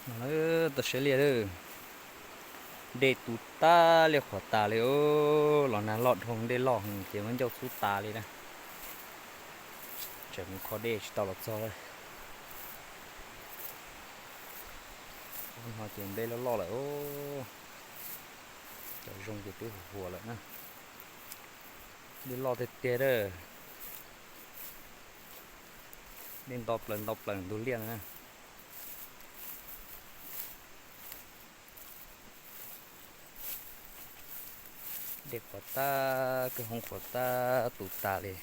No lawm, tau siab liaj lawm. Dej tu tag liaj qhuav tas li os. Los nag loj dhau, dej loj heev ces muab ncauj txhub tas li na. Tseem mus kho dej tsis tau los txog lawm. Hnub no ces nplej loj loj lawm os. Cov zoo ces twb huam huam lawm na. Dej loj tiag tiag lawm. Dej nto plaws nto plaws ntug liaj na. Dej qhuav tag, kwj hoob qhuav tag tu tas li.